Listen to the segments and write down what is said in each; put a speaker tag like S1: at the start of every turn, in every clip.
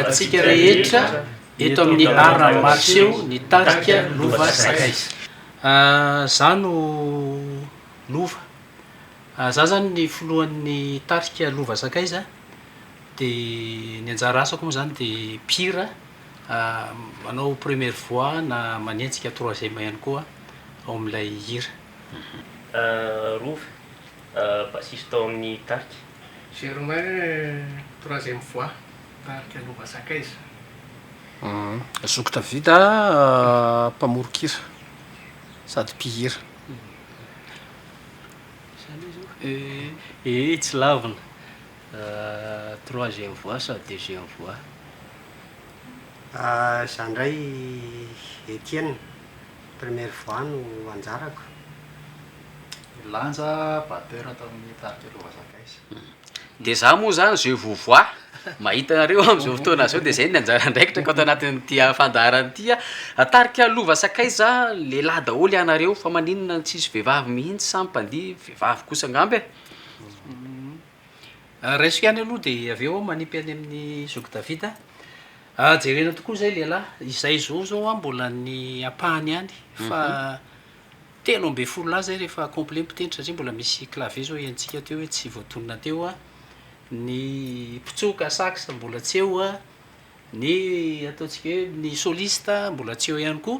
S1: antsika rehetra eto amin'ny Art Marseho ny tarika Lova Sakaiza. Za no Lova. Za zany ny filohan'ny tarika Lova Sakaiza de ny anjara asako moa zany de mpihira manao première voix na manenjika troisième ihany koa ao amin'ilay hira.
S2: Rova, bassiste ao amin'ny tarika.
S3: Germain, troisième voix, tarika Lova Sakaiza.
S4: Zoky Davida, mpamoron-kira sady mpihira.
S5: Ee, tsy lavina, troisième voix sady deuxième voix.
S6: Za ndray Etienne, première voix no anjarako.
S7: Lanja, batteur tao amin'ny tarika Lova Sakaiza.
S8: Dia za moa zany je vous vois, mahita anareo amin'izao fotoana izao dia zay ny anjara andraikitrako ato anatin'ity fandaharana ity a. Tarika Lova Sakaiza, lehilahy daholo ianareo fa maninona no tsisy vehivavy mihitsy sa mpandihy vehivavy kosa angamba e?
S1: Raisiko ihany aloha dia avy eo aho manipy any amin'ny zoky David a. Jerena tokoa izay lehilahy, izay izao zao an mbola ny ampahany ihany fa 13 lahy zay rehefa complet mpitendry satria mbola misy clavier zao henontsika teo hoe tsy voatonona teo an, ny mpitsoka sax mbola tsy eo an, ny ataontsika hoe ny soliste mbola tsy eo ihany koa,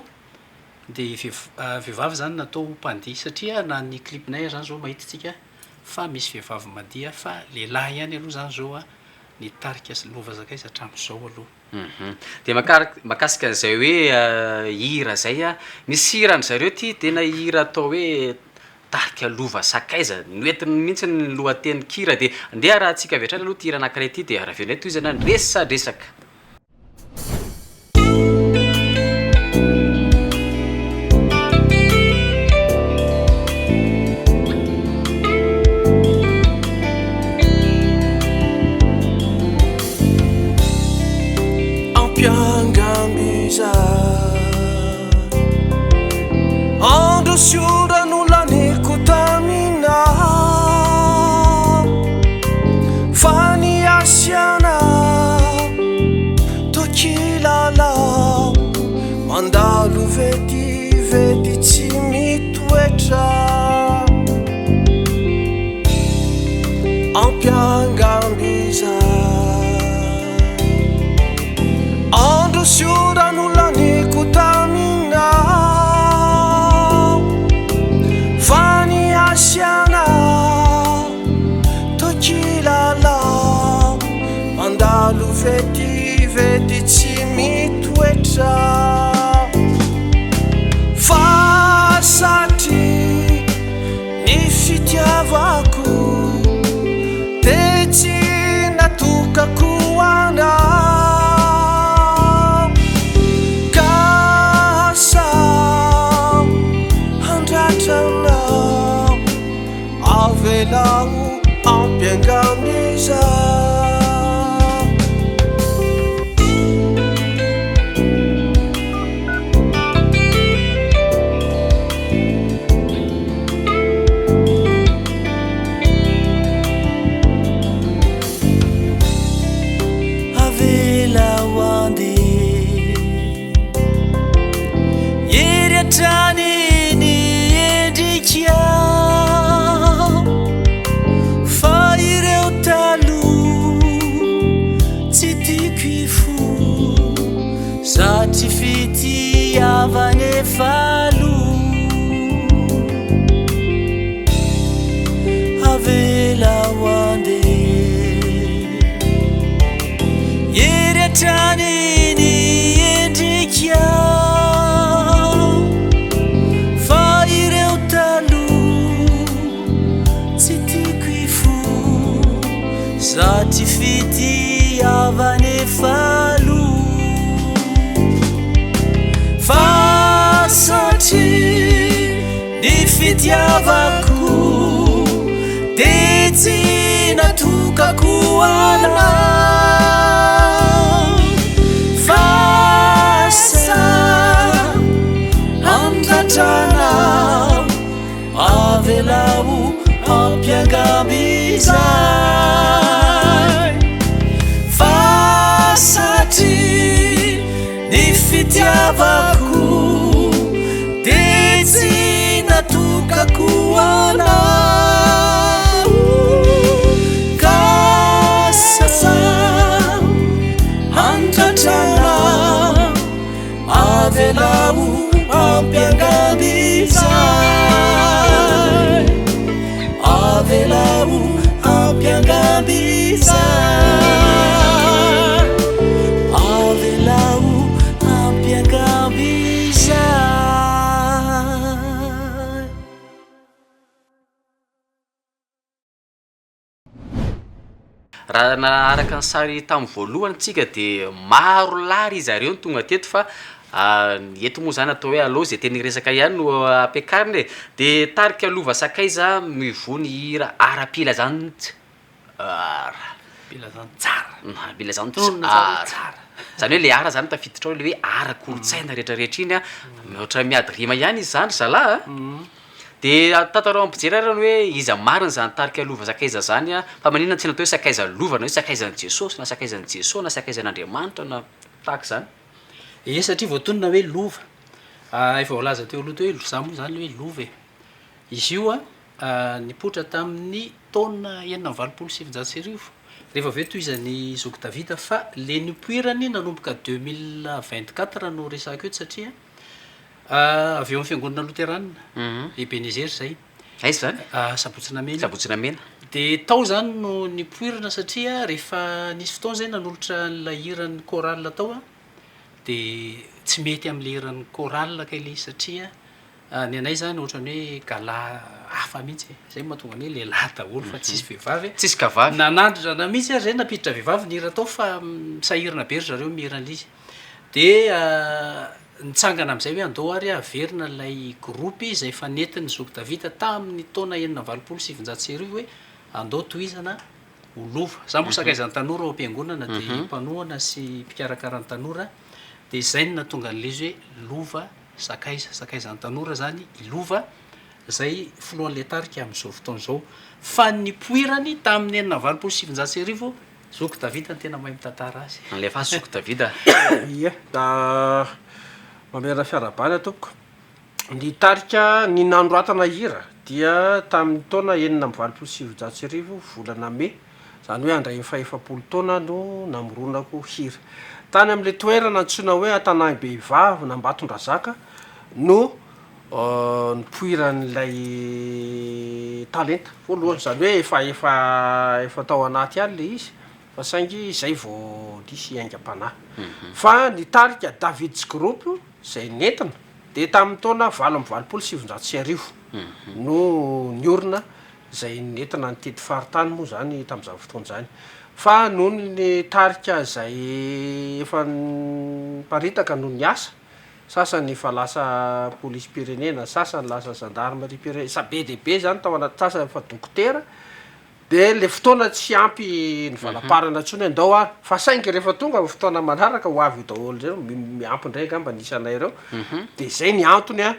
S1: de vehiv- vehivavy zany natao ho mpandihy satria na ny clip-nay aza zany zao mahita tsika fa misy vehivavy mandihy fa lehilahy ihany aloha zany zao ny tarika sy lova sakaiza hatramin'izao aloha.
S8: Dia makar- mahakasika an'izay hoe hira zay an, misy hiran-dry zareo ty tena hira atao hoe tarika lova sakaiza, noentiny mihitsy ny lohatenin-kira dia ndeha arahantsika avy hatrany aloha ity hira anankiray ity dia avy eo indray tohizana ny resadresaka.
S9: fitiavako dia tsy natokako ho anao ka sasa handratrana avelao hampiangaly izay avelao hampiangaly izay avelao hampiangaly izay.
S8: Raha naharaka ny sary tamin'ny voalohany tsika de maro lahy ry zareo no tonga teto fa eto moa zany atao hoe aleo ze tena hiresaka ihany no ampiakarina e, de tarika Lova Sakaiza mivoha ny hira ara-pilazant- ara,
S1: Pilazantsara.
S8: ara-pilazantsara, zany hoe le ara zany tafiditra ao le hoe ara-kolontsaina retraretra iny an, ohatran'ny miady rima ihany izy zany ry zalahy a. De tantarao amin'ny mpijery ary ny hoe iza marina izany tarika lova sakaiza zany a, fa maninona tsy natao hoe sakaiza lova na hoe sakaizan'i Jesosy na sakaizan'i Jesoa na sakaizan'Andriamanitra na tahaka izany.
S1: Ie satria voatonona hoe lova, efa voalaza teo aloha teo hoe za moa zany hoe lova e, izy io a nipoitra tamin'ny taona 1986 rehefa avy eo tohizan'i zoky Davida fa le nipoirany nanomboka 2024 no resahako eto satria Avy eo amin'ny fiangonana loterana, Ebenezer izay.
S8: Aiza izany?
S1: Sabotsy Namena.
S8: Sabotsy Namena.
S1: Dia tao izany no nipoirana satria rehefa nisy fotoana izay nanolotra an'ilay hiran'ny chorale tao aho, dia tsy mety amin'ilay hiran'ny chorale kay ilay izy satria ny anay izany ohatran'ny hoe gala hafa mihitsy e, izay no mahatonga ny hoe lehilahy daholo fa tsisy vehivavy.
S8: Tsisy kavavy.
S1: Nanandrana mihitsy ary izay nampiditra vehivavy ny hira tao fa sahirana be ry zareo mihira an'ilay izy. Dia nitsangana amin'izay hoe andao ary haverina ilay groupe izay efa nentin'i Zoky Davida tamin'ny taona 1986 hoe andao tohizana ho lova. Za moa sakaizan'ny tanora ao am-piangonana dia mpanohana sy mpikarakara ny tanora dia izay no nahatonga an'ilay izy hoe lova sakaiza. Sakaizan'ny tanora izany i Lova izay filohan'ilay tarika amin'izao fotoana izao. Fa ny nipoirany tamin'ny 1986 Zoky Davida no tena mahay mitantara azy.
S8: Alefaso Zoky Davida.
S4: Ie, da mamerina fiarahabana tompoko. Ny tarika ny nanoratana hira dia tamin'ny taona 1986 volana mey, izany hoe handray ny fahefapolo taona no namoronako hira. Tany amin'ilay toerana antsoina hoe Antanàmbehivavy na Ambatondrazaka no nipoiran'ilay talenta voalohany, izany hoe efa efa efa tao anaty ihany le izy fa saingy izay vao nisy aingam-panahy. Fa ny tarika David's Group izay nentina dia tamin'ny taona 1988 no niorina, izay nentina nitety faritany moa izany tamin'izany fotoana izany. Fa noho ny tarika izay efa niparitaka no niasa sasany efa lasa polisim-pirenena, sasany lasa zandarimariam-pirenena, sa be dia be zany tao anaty, sasany efa dokotera, de le fotoana tsy ampy ny valaparana intsony hoe ndao ary, fa saingy rehefa tonga ny fotoana manaraka ho avy eo daholo indray, miampy indray angamba ny isanay ireo, de zay ny antony an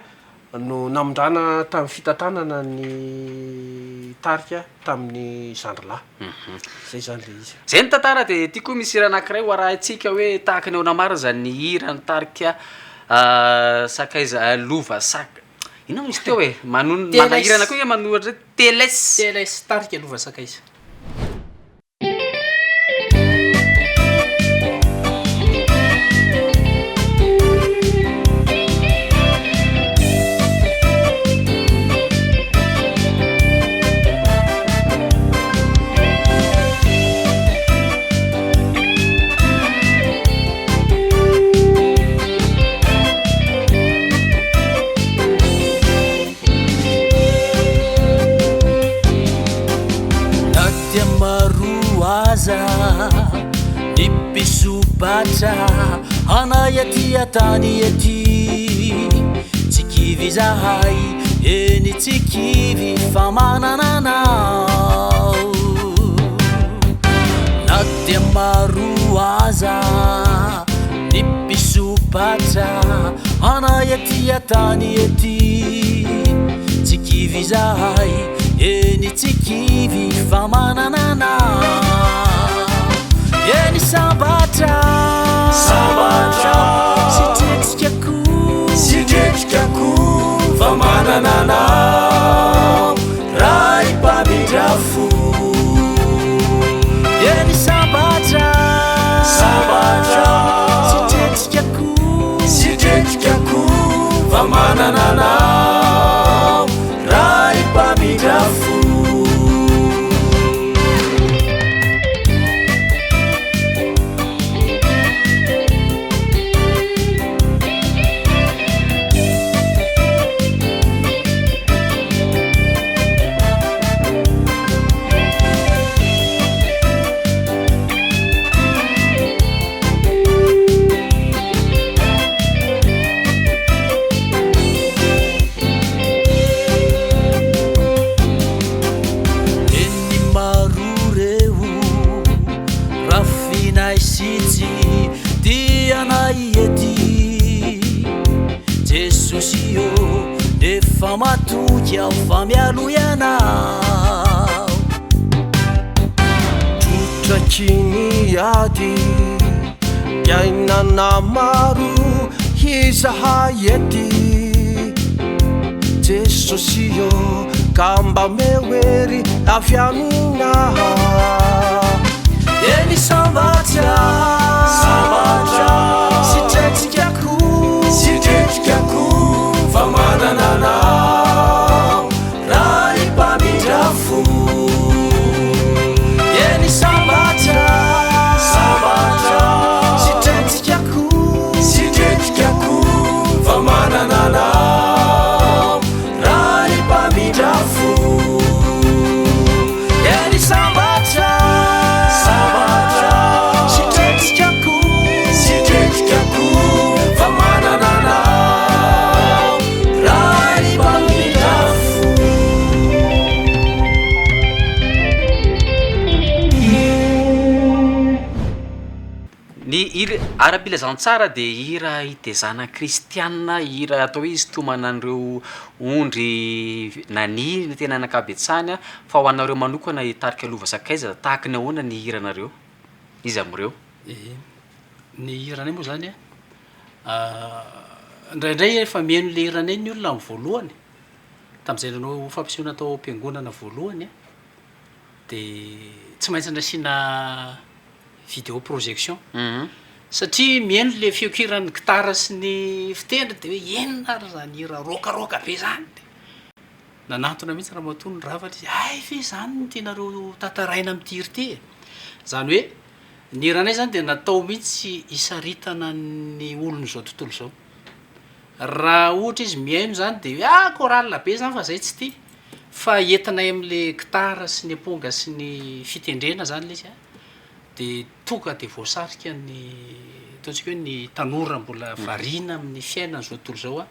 S4: no namindrana tamin'ny fitantanana ny tarika tamin'ny zandry lahy. Zay zany le izy.
S8: Zay ny tantara de ty koa misy hira anakiray ho arahintsika hoe tahaka ny ahoana marina zany hira ny tarika sakaiza lova sak- inona moa izy teo e? Manonona manahirana koa nge manoratra hoe TLS.
S1: TLS, tarika lova sakaiza.
S9: Na dia maro aza ny mpisobatra anay aty an-tany ety, tsy kivy izahay, eny tsy kivy fa manana anao. Na dia maro aza ny mpisobatra anay aty an-tany ety, tsy kivy izahay, eny tsy kivy fa manana anao. Eny sambatra,
S10: Sambatra.
S9: sy. tretrika koa fa manana anao Ray mpamindra fo. Eny sambatra, sambatra, sy tretrika koa, sy tretrika koa fa manana anao Ray mpamindra fo. Eny maro reo rafinay sy tsy tianay ety Jesosy ô nefa matoky aho fa mialoha ianao.
S4: Trotraky ny ady fiainana maro izahay ety Jesosy ô ka mba omeo hery avy aminao.
S9: Eny sambatra, sambatra, sy tretrika koa, sy tretrika koa fa manana anao Ray mpamindra fo. Eny sambatra, sambatra, sy tretrika koa, sy tretrika koa fa manana anao Ray mpamindra fo. Eny sambatra, sambatra, sy tretrika koa, sy tretrika koa fa manana anao Ray mpamindra fo.
S8: Ny hira ara-pilazantsara dia hira hitezana kristiana, hira atao hoe hisintomana an'ireo ondry nania ny tena ankabetsahany, fa ho anareo manokana hitarika lova sakaiza, tahaka ny ahoana ny hiranareo? Iza amin'ireo?
S1: Ee, ny hiranay moa zany an, indraindray efa mihaino le hiranay ny olona amin'ny voalohany, tamin'izay nanao fampisehoana tao am-piangonana voalohany an, de tsy maintsy nasiana video projection satria mihaino le feon-kiran'ny gitara sy ny fitendry de hoe inona ary zany hira rock-rock be zany de nanantona mihitsy ramatoa niravana izy, hay ve zany no tianareo tantaraina amin'ity hira ity e! Zany hoe ny hiranay zany de natao mihitsy hisaritana ny olon'izao tontolo izao, raha ohatra izy mihaino zany de hoe ah chorale be zany fa zay tsy tia, fa entinay am'le gitara sy ny amponga sy ny fitendrena zany le izy an, de tonga de voasarika ny ataontsika hoe ny tanora mbola variana amin'ny fiainan'izao tontolo izao an,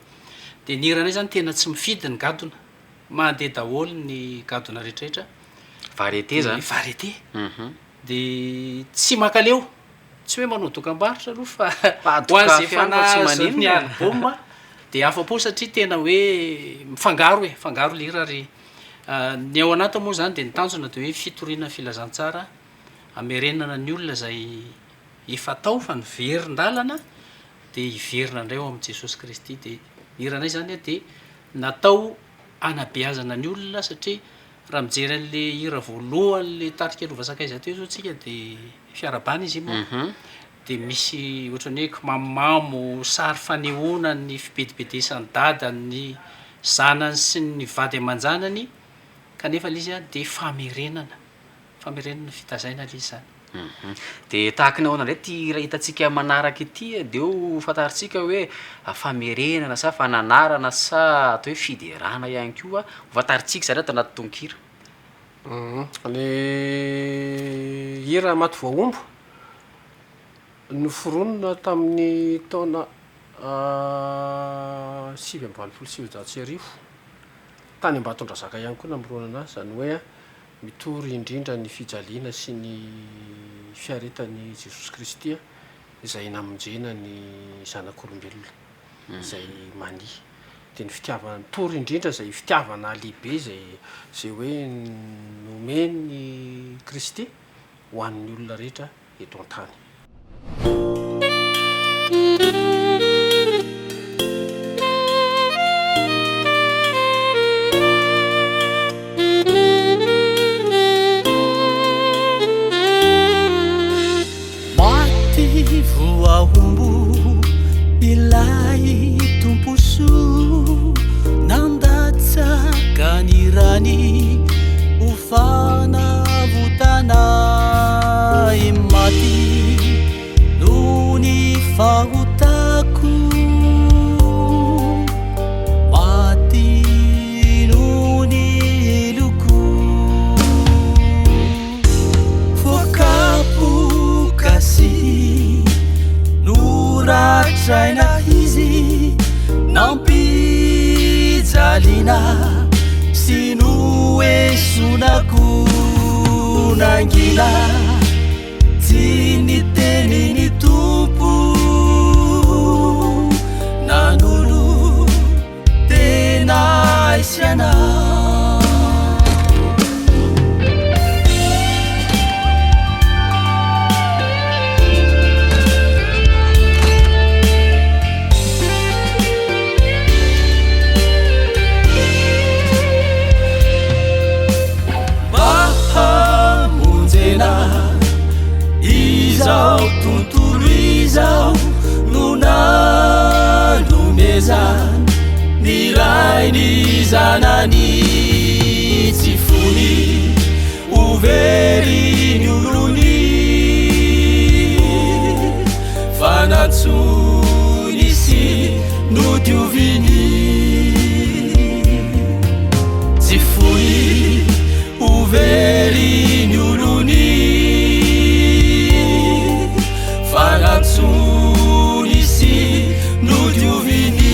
S1: de ny hiranay zany tena tsy mifidy ny gadona, mandeha daholo ny gadona rehetrarehetra,
S8: Variété zany.
S1: Variété, de tsy mankaleo, tsy hoe manao dokam-barotra aloha fa
S8: Fa
S1: ho an'izay
S8: dokafy
S1: efa
S8: ihany fa tsy
S1: nahazo
S8: maninona
S1: ny
S8: e.
S1: album de afa-po satria tena hoe mifangaro e, mifangaro le hira ary ny ao anatiny moa zany de ny tanjona de hoe fitoriana ny filazantsara hamerenana ny olona izay efa tao fa niverin-dalana de hiverina indray ao amin'i Jesosy Kristy de ny hiranay zany a de natao hanabeazana ny olona satria raha mijery an'le hira voalohany le tarika Lova Sakaiza teo zao tsika de fiarahabana izy iny manko de misy ohatran'ny hoe kimamomamo, sary fanehoana ny fibedibedesan'ny dadany, zanany sy ny vady aman-janany kanefa le izy a de famerenana. Famerenana fitazaina ilay izy izany.
S8: Dia tahaka ny ahoana indray ity hira hitantsika manaraka ity? Dia ho fantarintsika hoe famerenana sa fananarana sa atao hoe fiderana ihany koa. Ho fantarintsika izany ato anaty tononkira.
S4: Ny hira Maty Voahombo, noforonina tamin'ny taona 1989, tany Ambatondrazaka ihany koa namoronana azy, izany hoe Mitory indrindra ny fijaliana sy ny fiaretan'i Jesosy Kristy izay namonjena ny zanak'olombelona izay mania. Dia ny fitiavana, mitory indrindra izay fitiavana lehibe izay izay hoe nomen'i Kristy ho an'ny olona rehetra eto an-tany.
S9: Zanany ho fanavotana ahy maty noho ny fahotako maty noho ny heloko voakapoka sy noratraina izy nampijaliana sy noesoina koa nangina tsy niteny ny Tompo nanolo tena ahy sy anao. Mba hamonjena izao tontolo izao no nanomezany ny Rainy Zanany tsy fony ho very ny olony fa nantsoiny sy nodioviny tsy foy ho very ny olony fa nantsoiny sy nodioviny.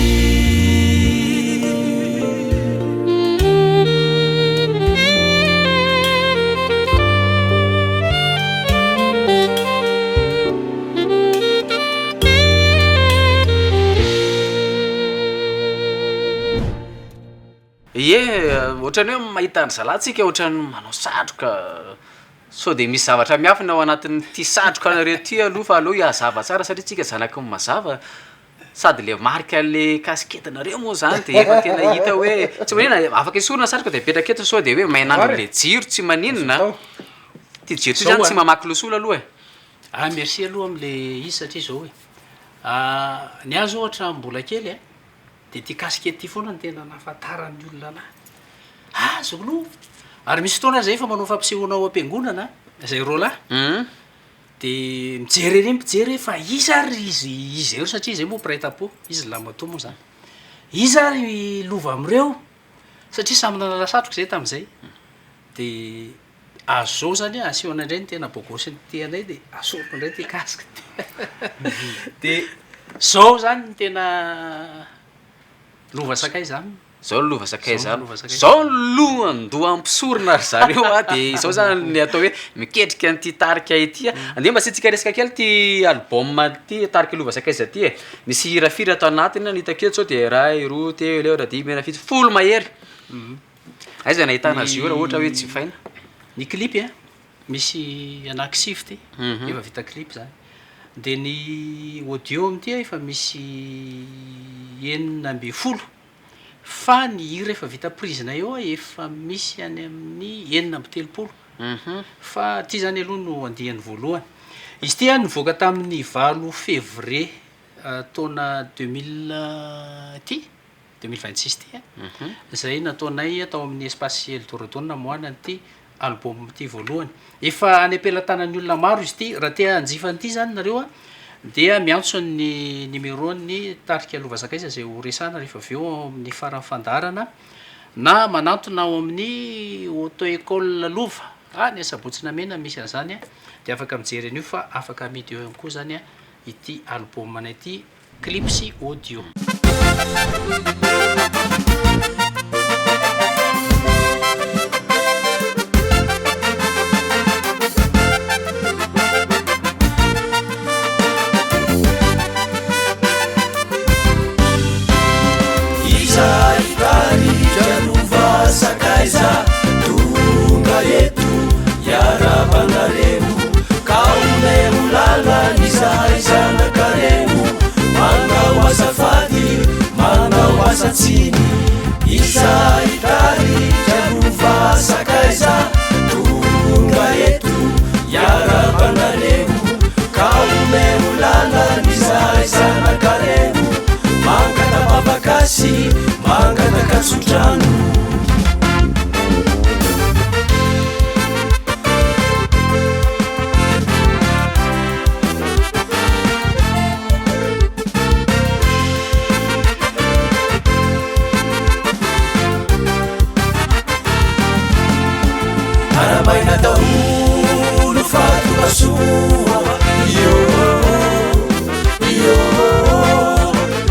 S8: Ie, ohatran'ny hoe mahita an-dry zalahy tsika ohatran'ny manao satroka, sao dia misy zavatra miafina ao anatin'ity satroka anareo ity aloha fa aleo hazava tsara satria tsika zanaky ny mazava, sady le marika le casquette-nareo moa zany de efa tena hita hoe tsy maninona e, afaka esorina satroka de apetraka eto sao de hoe main'andro le jiro tsy maninona an, ty jiro ty zany tsy mamaky losola aloha e.
S1: Ah merci aloha amle izy satria zao e, ny ahy zao hatramin'ny mbola kely a, de ty casquette ty foana no tena nahafantaran'ny olona anahy, ah zao ary misy fotoana aza zay efa manao fampisehoana ao am-piangonana zay roa lahy, de mijery ery mpijery hoe fa iza ary izy izy ireo satria zay moa mpiray tampo, izy lahimatoa moa zany, iza ary i lova am'ireo satria samy nanala satroka zay tam'zay, de Azo zao zany asehonay ndray ny tena bôgôsy ny tianay de asoriko ndray ty casque ty de zao zany ny tena lova sakaiza aminy.
S8: Zao ny lova sakaiza aminy, zao ny lohandoham-pisorona ry zareo a, de izao zany ny atao hoe miketrika an'ity tarika ity a, andeha mba asiantsika resaka kely ty album ty tarika lova sakaiza ty e, misy hira firy ato anatiny ny hitako eto zao de iray, roa, telo, efatra, dimy, enina, fito, folo mahery. Aiza no ahitana azy io raha ohatra hoe jifaina?
S1: Ny clip a, misy anaky sivy ity, efa vita clip zany, de ny audio amin'ity efa misy 16, fa ny hira efa vita prise-nay eo efa misy any amin'ny 36, fa ty zany aloha no andiany voalohany, izy ity a nivoaka tamin'ny 8 février taona 2000 ity. 2026 ity izay nataonay tao amin'ny Espace Eldorado no namoahana an'ity album ity voalohany. Efa any am-pelatanan'ny olona maro izy ity, raha te hanjifa an'ity zany nareo a dia miantso ny numéro-n'ny tarika Lova Sakaiza izay ho resahana rehefa avy eo ao amin'ny faran'ny fandaharana na manantona ao amin'ny Auto École Lova any Asabotsy Namehana misy an'izany dia afaka mijery an'io fa afaka amidy eo ihany koa zany ity album-nay ity. Clip sy audio.
S9: Izahay tarika lova sakaiza tonga eto hiarahaba anareo ka omeo lalana izahay zanakareo Manao azafady, manao azatsiny Izahay tarika lova sakaiza Tonga eto hiarahaba anareo Ka omeo lalana izahay zanakareo Mangataka-bavaka sy mangataka tsodrano. Arahabaina daholo fa tonga soa Io Io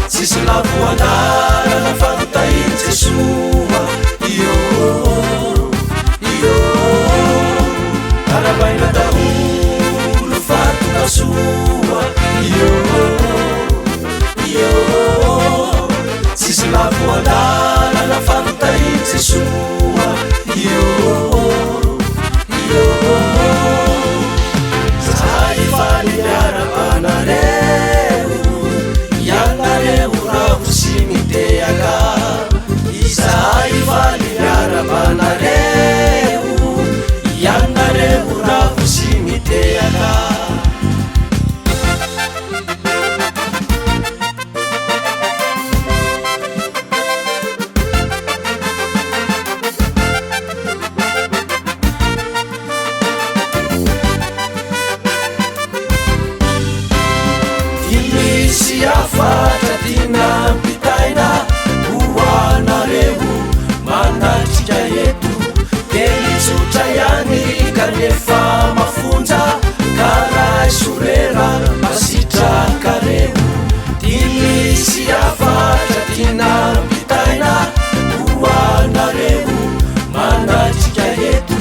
S9: Tsisy lavo an-dalana fa notahin'i Jesoa Io Io Arahabaina daholo fa tonga soa Io Io Tsisy lavo an-dalana fa notahin'i Jesoa Io Io Zahay faly miarahaba anareo Ianareo raho sy mitehaka Izahay faly miarahaba anareo Ianareo raho sy mitehaka. Ty misy hafatra tiana ampitaina ho anareo manatrika eto Teny tsotra ihany kanefa mafonja ka raiso rera mba sitrakareo Ty misy hafatra tiana ampitaina ho anareo manatrika eto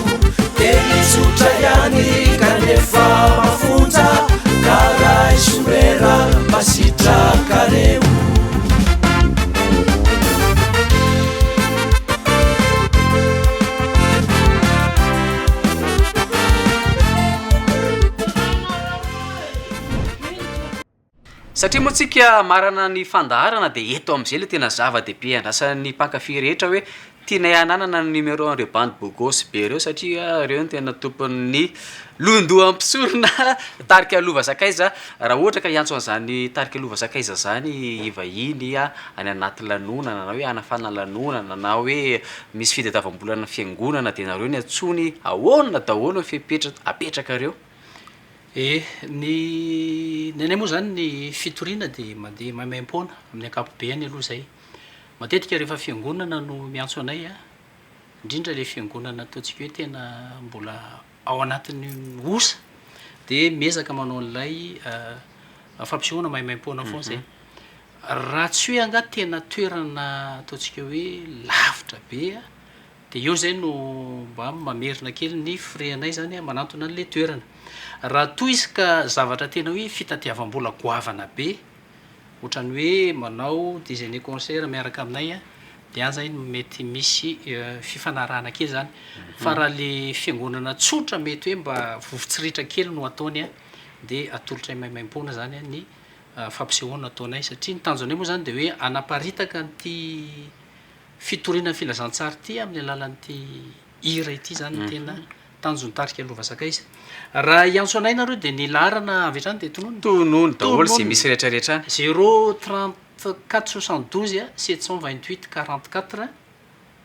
S9: Teny tsotra ihany kanefa mafonja ka raiso rera mba sitrakareo.
S8: Satria moa tsika hamarana ny fandaharana dia eto amin'izay ilay tena zava-dehibe andrasan'ny mpankafy rehetra hoe tianay hananana ny numéro an'ireo bandy beau gosse be ireo satria ireo no tena tompon'ny lohandoham-pisorona tarika Lova Sakaiza. Raha ohatra ka hiantso an'izany tarika Lova Sakaiza izany hivahiny any anaty lanonana na hoe hanafana lanonana na hoe misy fitadiavam-bolana fiangonana dia nareo no antsoiny, ahoana daholo ny fepetra apetrakareo?
S1: E, ny ny anay moa zany ny fitoriana dia mandeha maimaimpoana amin'ny ankapobeny aloha zay. Matetika rehefa fiangonana no miantso anay a, indrindra le fiangonana ataontsika hoe tena mbola ao anatin'ny osa de miezaka manao an'ilay fampisehoana maimaimpoana foana zay. Raha tsy hoe angaha tena toerana ataontsika hoe lavitra be a, De eo zay no mba mamerina kely ny frais anay zany a, manantona an'le toerana. Raha toa izy ka zavatra tena hoe fitadiavam-bola goavana be, ohatran'ny hoe manao déjeuner concert miaraka aminay a, de any zay no mety misy fifanarahana kely zany, fa raha le fiangonana tsotra mety hoe mba vovotsiritra kely no ataony a, de atolotray maimaimpoana zany a ny fampisehoana ataonay, satria ny tanjonay moa zany de hoe hanaparitaka an'ity Fitoriana ny filazantsara ity amin'ny alalan'ity hira ity izany no tena tanjon'ny tarika Lova Sakaiza. Raha hiantso anay nareo dia ny laharana avy hatrany dia tonony.
S8: Tonony daholo izay misy rehetra rehetra any.
S1: Zéro trente quatre soixante douze sept cent vingt huit quarante quatre,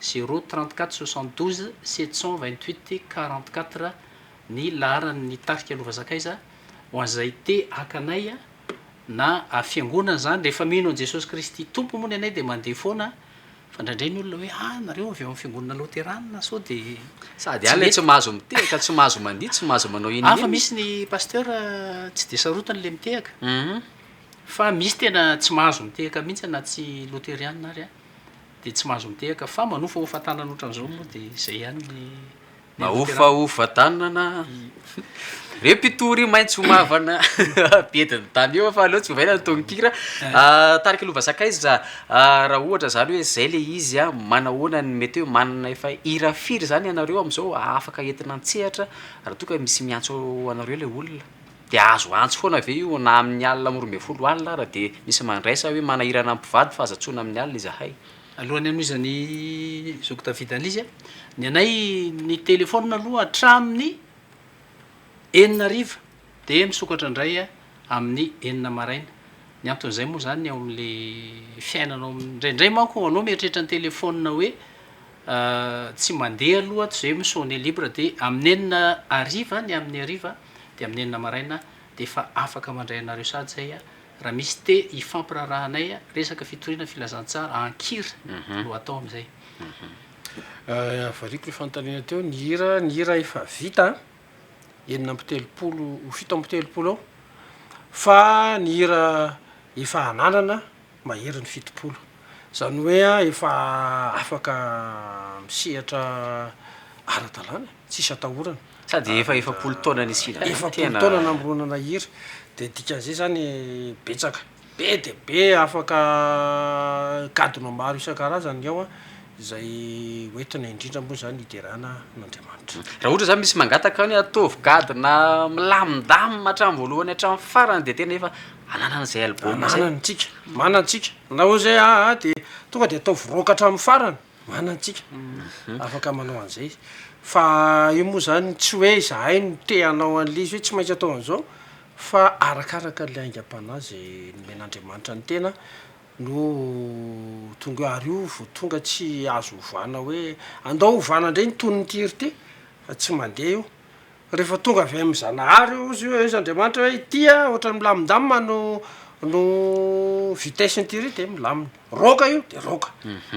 S1: zéro trente quatre soixante douze sept cent vingt huit quarante quatre ny laharan'ny tarika Lova Sakaiza ho an'izay te haka anay. na fiangonana zany, rehefa mino an'i Jesosy Kristy Tompo moa ny anay dia mandeha foana, fa indraindray ny olona hoe ah nareo avy ao amin'ny fiangonana loterana sao dia
S8: Sady any ilay tsy mahazo mitehaka, tsy mahazo mandihy, tsy mahazo manao inona
S1: inona. Hafa misy ny pasteur tsy dia sarotiny le mitehaka, fa misy tena tsy mahazo mitehaka mihitsy na tsy loteriana ary an, dia tsy mahazo mitehaka fa manofahofa tanana ohatran'izao moa dia izay ihany ny.
S8: Mahofahofa tanana Reo mpitory maitso mavana Bedin'ny tany eo fa aleo tsy ovaina ny tononkira Tarika Lova Sakaiza raha ohatra zany hoe zay le izy a, manahoana ny mety hoe manana efa hira firy zany ianareo am'zao afaka entina an-tsehatra raha toa ka misy miantso anareo le olona? De azo antso foana ve io na amin'ny alina amin'ny 12 alina ara de misy mandray sa hoe manahirana ny mpivady fa aza antsoina amin'ny alina izahay?
S1: Alohan'ny hanohizan'i zoky David an'izy a, ny anay ny telephone aloha hatramin'ny enina hariva dia misokatra indray amin'ny enina maraina, ny anton'izay moa zany ao amin'le fiainana ao amin'ny, indraindray manko anao mieritreritra ny telephone hoe tsy mandeha aloha ato zay mi-sonner libre de amin'ny enina hariva ny amin'ny hariva de amin'ny enina maraina de efa afaka mandray anareo sahady zay a. Raha misy te hifampiraharaha anay, resaka fitoriana filazantsara an-kira no atao amin'izay.
S4: Variako le fanontaniana teo, ny hira, ny hira efa vita 36 ho 37 eo, fa ny hira efa ananana maherin'ny 70, zany hoe efa afaka misehatra ara-dalàna e, tsisy atahorana.
S8: Sady efa 40 taona nisiana zany
S4: 40
S8: tena.
S4: taona namoronana hira, de dikan'izay zany betsaka. Be dia be afaka gadona maro isan-karazany ny ao an, izay ho entina indrindra moa izany hiderana an'Andriamanitra.
S8: Raha ohatra zany misy mangataka hoe ataovy gadona milamindamina hatramin'ny voalohany hatramin'ny farany dia tena efa ananana izay album izay.
S4: Manana antsika, manana antsika. Na hoe zay aa dia tonga dia ataovy rock hatramin'ny farany, manana antsika. Afaka manao an'izay. Fa io moa zany tsy hoe izahay no te hanao an'ilay izy hoe tsy maintsy atao an'izao Fa arakaraka ilay aingam-panahy izay nomen'Andriamanitra ny tena no tonga eo, ary io vao tonga tsy azo ovana hoe andao ovana indray ny tonon'ity hira ity fa tsy mandeha io, rehefa tonga avy amin'ny Zanahary io ozy hoe izy Andriamanitra hoe ity a ohatran'ny milamindamina no no vitesse-n'ity hira ity de milamina, rock io de rock,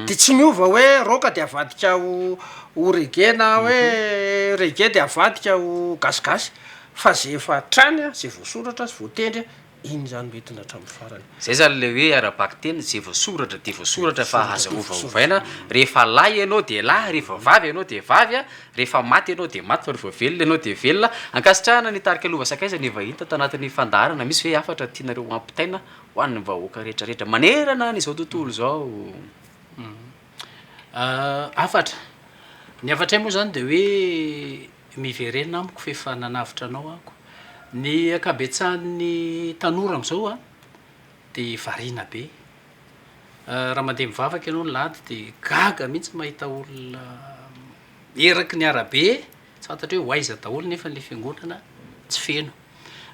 S4: de tsy miova hoe rock de avadika ho ho reggae na hoe reggae de avadika ho gasigasy. Fa ze efa hatrany a, ze voasoratra sy voatendry a, iny zany no entina hatramin'ny farany.
S8: Zay zany le hoe ara-bakiteny, ze voasoratra dia voasoratra fa aza ovaovaina, rehefa lahy ianao dia lahy, rehefa vavy ianao dia vavy a, rehefa maty ianao dia maty fa rehefa velona ianao dia velona. Ankasitrahana ny tarika Lova Sakaiza ny vahiny tato anatin'ny fandaharana, misy ve hafatra tianareo ampitaina ho an'ny vahoaka rehetra rehetra manerana an'izao tontolo izao?
S1: Hafatra, ny hafatray moa zany dia hoe Miverena amiko f'efa nanavotra anao aho. Ny ankabetsahan'ny tanora amin'izao an, dia variana be. Raha mandeha mivavaka ianao ny lahady dia gaga mihitsy mahita olona eraky ny arabe, tsy fantatra hoe ho aiza daholo nefa ilay fiangonana tsy feno.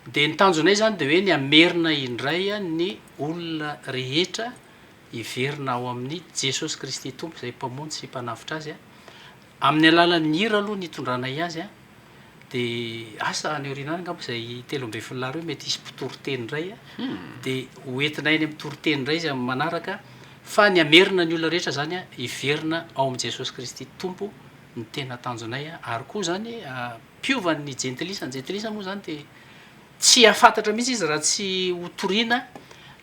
S1: Dia ny tanjonay izany dia hoe ny hamerina indray ny olona rehetra hiverina ao amin'i Jesosy Kristy Tompo izay Mpamonjy sy Mpanavotra azy. Amin'ny alalan'ny hira aloha ny hitondranay azy an, dia asa any aoriana any angamba izay 13 lahy ireo mety hisy mpitory teny indray an, dia ho entinay any amin'ny toriteny indray izy amin'ny manaraka, fa ny hamerina ny olona rehetra izany an, hiverina ao amin'i Jesosy Kristy Tompo no tena tanjonay an, ary koa izany mpiova ny jentilisa, ny jentilisa moa izany dia tsy hahafantatra mihitsy izy raha tsy ho toriana,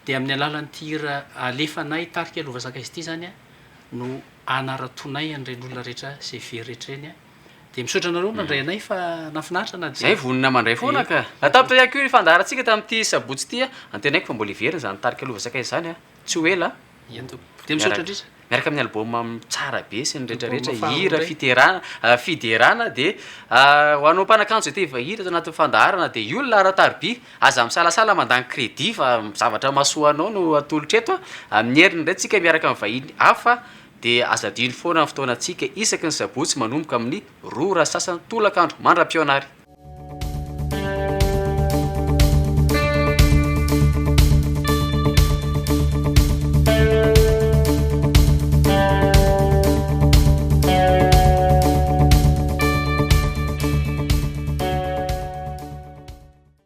S1: dia amin'ny alalan'ity hira alefanay tarika Lova Sakaiza ity izany an no hanaratonay an'ireny olona rehetra izay very rehetra ireny a! Dia misaotra anareo nandray anay fa nahafinaritra na dia.
S8: Zay vonona mandray foana ka! Tapitra ihany koa ny fandaharantsika tamin'ity sabotsy ity a! Antenaiko fa mbola hiverina izany tarika Lova Sakaiza izany a! Tsy ho ela a!
S1: Eny tompoko. Dia misaotra indrindra.
S8: Miaraka amin'ny album tsara be sy ny rehetra rehetra, hira, fiterana, fiderana dia ho anao mpanakanto izay te hivahiny ato anatin'ny fandaharana dia io ny laharan-tariby, aza misalasala mandany crédit fa zavatra mahasoa anao no atolotra eto a! Amin'ny heriny indray tsika miaraka amin'ny vahiny hafa Dia aza adino foana ny fotoanantsika isaky ny sabotsy manomboka amin'ny 2 ora sasany tolakandro. Mandra-pihaona ary.